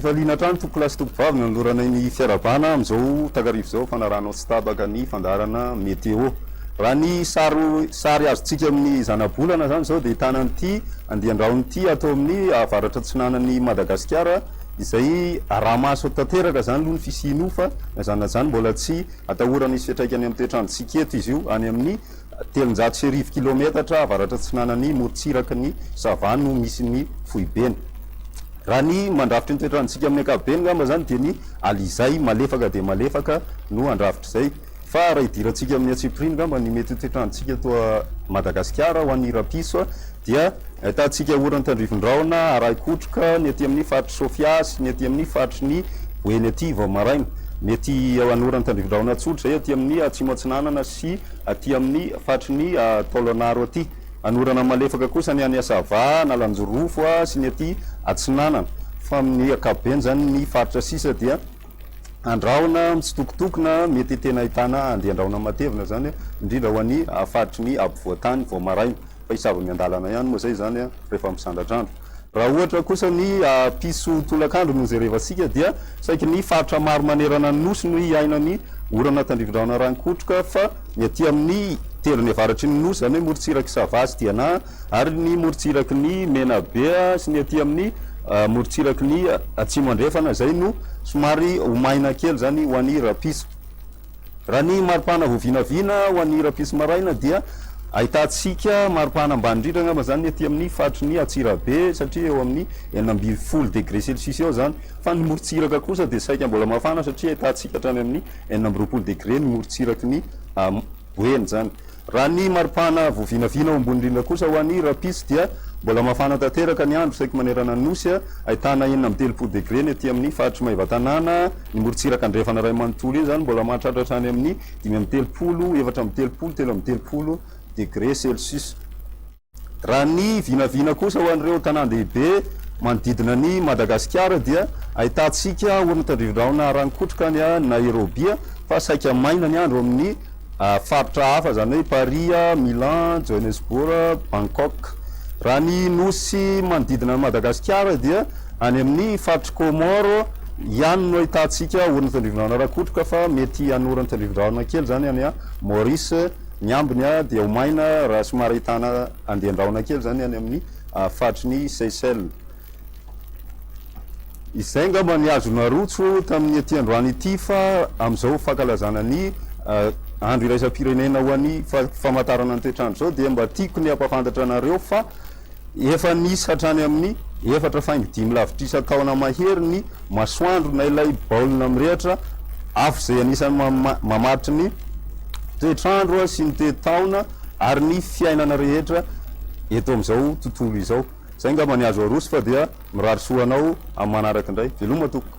Ampifaliana hatrany tompokolahy sy tompokovavy no anoloranay ny fiarahabana amin'izao takariva izao fanarahanao tsy tapaka ny fandaharana Météo. Raha ny sary sary azontsika amin'ny zanabolana izany izao dia ahitana an'ity andian-drahona ity ato amin'ny avaratra atsinanan'i Madagasikara izay araha-maso tanteraka izany aloha ny fisian'io fa na izany na izany mbola tsy atahorana hisy fiantraikany amin'ny toetr'androntsika eto izy io any amin'ny 1300 kilaometatra avaratra atsinanan'ny morontsiraky ny Sava no misy ny foibeny. Raha ny mandrafitry ny toetr'androntsika amin'ny ankapobeny angamba izany dia ny alizay malefaka dia malefaka no handrafitra izay. Fa raha idirantsika amin'ny antsipiriany angamba ny mety ho toetr'androntsika eto Madagasikara ho an'ny rapiso dia ahitantsika orana tandrifin-drahona arahin-kotroka ny aty amin'ny faritr'i Sofia sy ny aty amin'ny faritry ny Boeny aty vao maraina. Mety hanorana tandrifin-drahona tsotra izay aty amin'ny atsimo atsinanana sy aty amin'ny faritry ny Taolagnaro aty. Hanorana malefaka kosa ny any Sava, Analanjirofo sy ny aty atsinanana. Fa amin'ny ankapobeny izany ny faritra sisa dia andrahona mitsitokotokona, mety tena ahitana andian-drahona matevina izany, indrindra ho an'ny faritry ny ampovoan-tany vao maraina. Fa hisava miandalana ihany moa izay izany rehefa misandratra andro. Raha ohatra kosa ny piso tolakandro no jerevantsika dia saiky ny faritra maro manerana ny Nosy no hiaina ny orana tandrivindrahona rankotroka fa ny aty amin'ny tendrony avaratry ny Nosy, izany hoe morontsirak'i Sava sy Diana ary ny morontsiraky ny Menabe sy ny aty amin'ny morontsiraky ny Atsimo Andrefana izay no somary ho maina kely izany ho an'i Rapiso. Raha ny maripana vao vinavina ho an'ny rahampitso maraina dia ahitantsika maripana ambany indrindra angamba izany ny aty amin'ny faritry ny Antsirabe satria eo amin'ny 16 degré celsius eo izany fa ny morontsiraka kosa dia saika mbola mafana satria ahitantsika hatrany amin'ny 26 degré ny morontsiraky ny Boeny izany. Raha ny maripana vao vinavina ao ambony indrindra kosa ho an'i Rapiso dia mbola mafana tanteraka ny andro saiky manerana ny Nosy, ahitana 36 degre ny aty amin'ny faritr'i Maevatanàna, ny morontsiraka andrefana iray manontolo iny izany mbola mahatratra hatrany amin'ny 35, 34, 33 degre celsius. Raha ny vinavina kosa ho an'ireo tanàn-dehibe manodidina an'i Madagasikara dia ahitantsika orana tandrivindrahona rankotroka any Nairobi fa saika maina ny andro amin'ny faritra hafa izany hoe Paris, Milan, Johannesburg, Bangkok. Raha ny nosy manodidina an'i Madagasikara dia any amin'ny faritr'i Comores ihany no ahitantsika orana tandrivindrahona rankotroka fa mety hanorana tandrivindrahona kely izany any Maurice. Ny ambiny dia ho maina raha somary ahitana andian-drahona kely izany any amin'ny faritry ny Seychelles. Izay angamba ny azo narotso tamin'ny ety androany ity fa amin'izao fankalazana ny andro iraisam-pirenena ho an'ny famantarana ny toetr'andro izao dia mba tiako ny hampahafantatra anareo fa Efa nisy hatrany amin'ny efatra faingo dimy lavitrisa taona mahery ny masoandro na ilay baolina mirehitra afo izay anisan'ny mamaritra ny toetr'andro sy ny toe-taona ary ny fiainana rehetra eto amin'izao tontolo izao. Izay angamba ny azo aroso fa dia mirary soa anao amin'ny manaraka indray. Veloma tompoko.